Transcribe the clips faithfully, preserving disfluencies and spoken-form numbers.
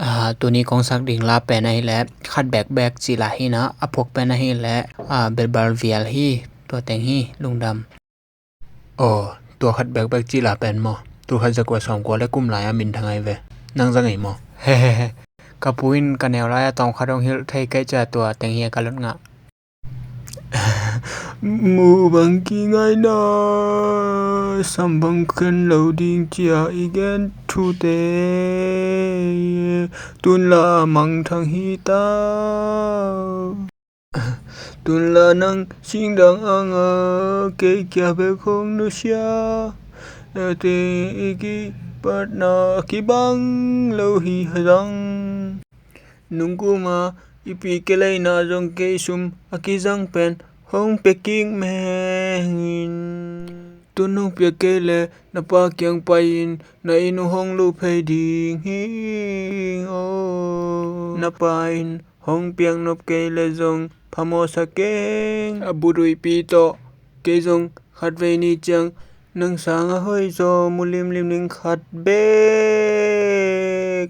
Ah, tuni kong sak ding la pen ahih leh khat bekbek cih la hi na, a phuak pen ahih leh, ah, belbal vial hi, tua teng hi, lungdam. Aw, tua khat bekbek cih la pen maw? Tul khat za kua sawm kua le kum lai a minthang ahi ve. Nang zang ei maw? Hehehe. Ka pu in ka neu lai a tawm khat hong hilh thei kei cia, tua teng hi a ka lot ngah. Mu bang kingaihna, sam bang khen lo ding cia i gen thute, tun la mangthang hi ta. Tun la nang singdang anga kei kia bek hong nusia, ate i kipatna a kibang lo hi zang. Nungkuma i pi keleina zong kei sum a kizang pen hong pia kik mengin. Tun hong pia kei le na pa kiang pai-in na inn uh hong luh phei ding hi. Aw, na pa in hong piak nop kei le zong phamawh sa keng. A butuipi tawh kei zong khatvei ni ciang nang sanga hoih zaw mu limlim ning khat bek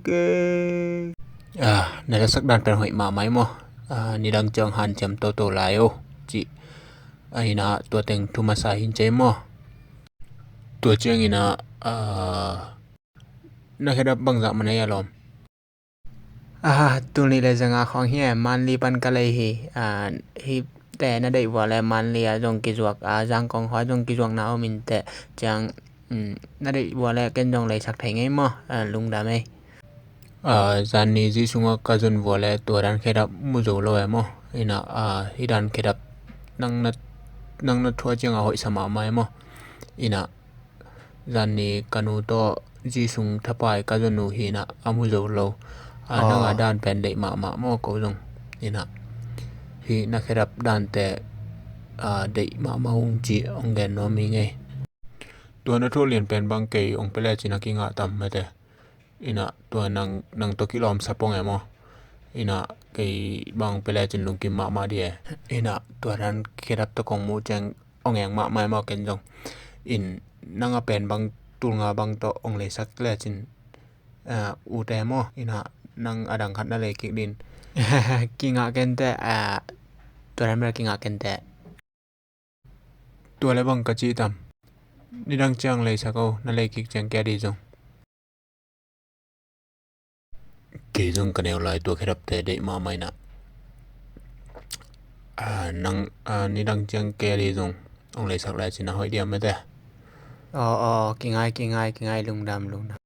e. Ah, na lasak dan pen hoih mahmah hi maw? Ah, nidang ciang hanciam toto lai o, cih. Ah, hi na, tua teng thu masa hi in cei maw? Tua ciangin ah, ah, na khedap bangzah man ei a lawm? Ah, tul nih le zanga khawng hi e, Manli pan ka lei hi. Ah, hi te na deih vua le Manli ah zong kizuak, ah, Zangkong khua zong kizuakna om in teh ciang, um, na deih vua le ken zong leisak thei ngei maw? Ah, lungdam ei. Ah, zan ni zi sungah ka zon vua le tua dan khedap mu zo lo e maw? Hi na, ah, hi dan khedap nang na, nang na thuah ciangah hoihsa mahmah e maw? Hi na, zan ni ka nu tawh zi sung thapai ka zon uh hi na, a mu zo lo. Ah, nang a dan pen deih mahmah maw ko zong. Hi na, hi na khedap dante, ah, deih mahmah ung ci hong gen nuam hi ngei. Tua na thuah lian pen bang kei hong pia lecin a kingah tam mate. Hi na, tua nang, nang tawh kilawm sa pong e maw? Hi na, kei bang pia lecin lungkim mahmah di e. Hi na, tua dan khedap tawh kong muh ciang hong eng mahmah e maw ken zong. Hi na, nang a pen bang tul nga bang tawh hong leisak lecin, ah, ut e maw? Hi na, nang a dang khat na lei kik din. Kingah ken teh, ah, tua dan bel kingah ken teh. Tua le bang ka cih tam? Nidang ciang leisak o, na lei kik ciang kia di zong. Kei zong ka neu lai tua khedapte deih mahmah hi na. Ah, nang, ah, nidang ciang kia di zong hong leisak lai cin a hoih diam mate. Aw, aw, kingai, kingai, kingai, lungdam, lungdam.